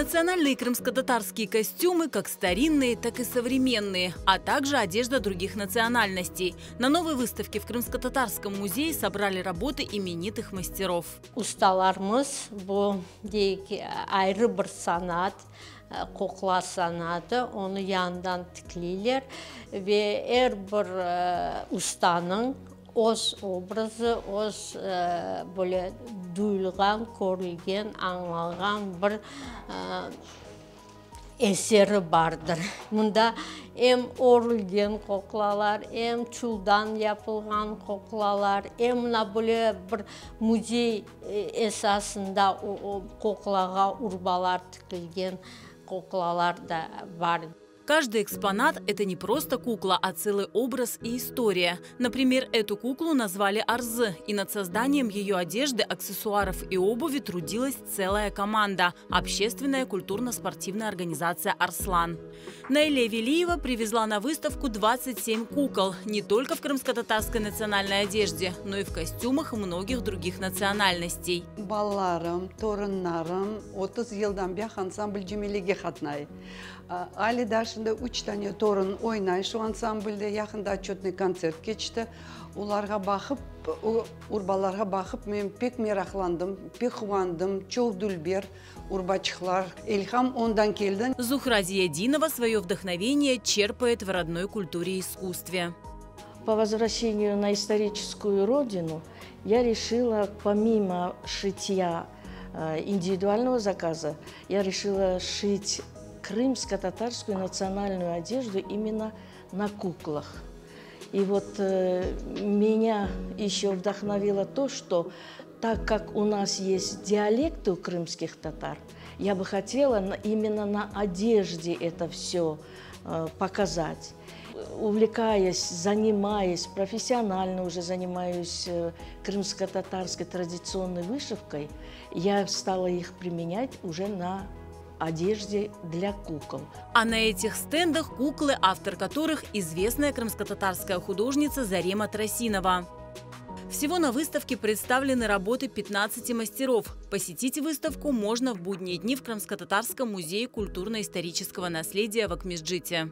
Национальные крымско-татарские костюмы, как старинные, так и современные, а также одежда других национальностей. На новой выставке в Крымско-татарском музее собрали работы именитых мастеров. Ustalarımız bu deyik ayrı bir sanat, qoqla sanatı, onı yañıdan tikleyler ve er bir ustanıñ öz obrazı, öz böyle duyulğan, körülgen, añlanğan bir eseri bardır. Mında em örülgen qoqlalar, em çuldan yapılğan qoqlalar, em mına böyle bir müzey esasında qoqlağa urbalar tikilgen qoqlalar da bar. Каждый экспонат – это не просто кукла, а целый образ и история. Например, эту куклу назвали Арзы, и над созданием ее одежды, аксессуаров и обуви трудилась целая команда – общественная культурно-спортивная организация «Арслан». Наиле Велиева привезла на выставку 27 кукол. Не только в крымско-татарской национальной одежде, но и в костюмах многих других национальностей. Balalarım, torunlarım 30 yıldan berli ansambl Cemilege qatnay. Ale daa şimdi üç tane torun oynay şu ansamblde yaqında отчетный kontsert keçti. Olarğa baqıp, urbalarğa baqıp men pek meraqlandım, pek quvandım. Çoq dülber urbaçıqlar. İlham ondan keldi. Зухра Зиядинова свое вдохновение черпает в родной культуре и искусстве. По возвращению на историческую родину я решила, помимо шитья индивидуального заказа, я решила шить крымско-татарскую национальную одежду именно на куклах. И вот меня еще вдохновило то, что так как у нас есть диалекты у крымских татар, я бы хотела именно на одежде это все показать. Увлекаясь, занимаясь, профессионально уже занимаюсь крымско-татарской традиционной вышивкой, я стала их применять уже на одежде для кукол. А на этих стендах куклы, автор которых известная крымско-татарская художница Зарема Трасинова. Всего на выставке представлены работы 15 мастеров. Посетить выставку можно в будние дни в Крымско-Татарском музее культурно-исторического наследия в Акмесджите.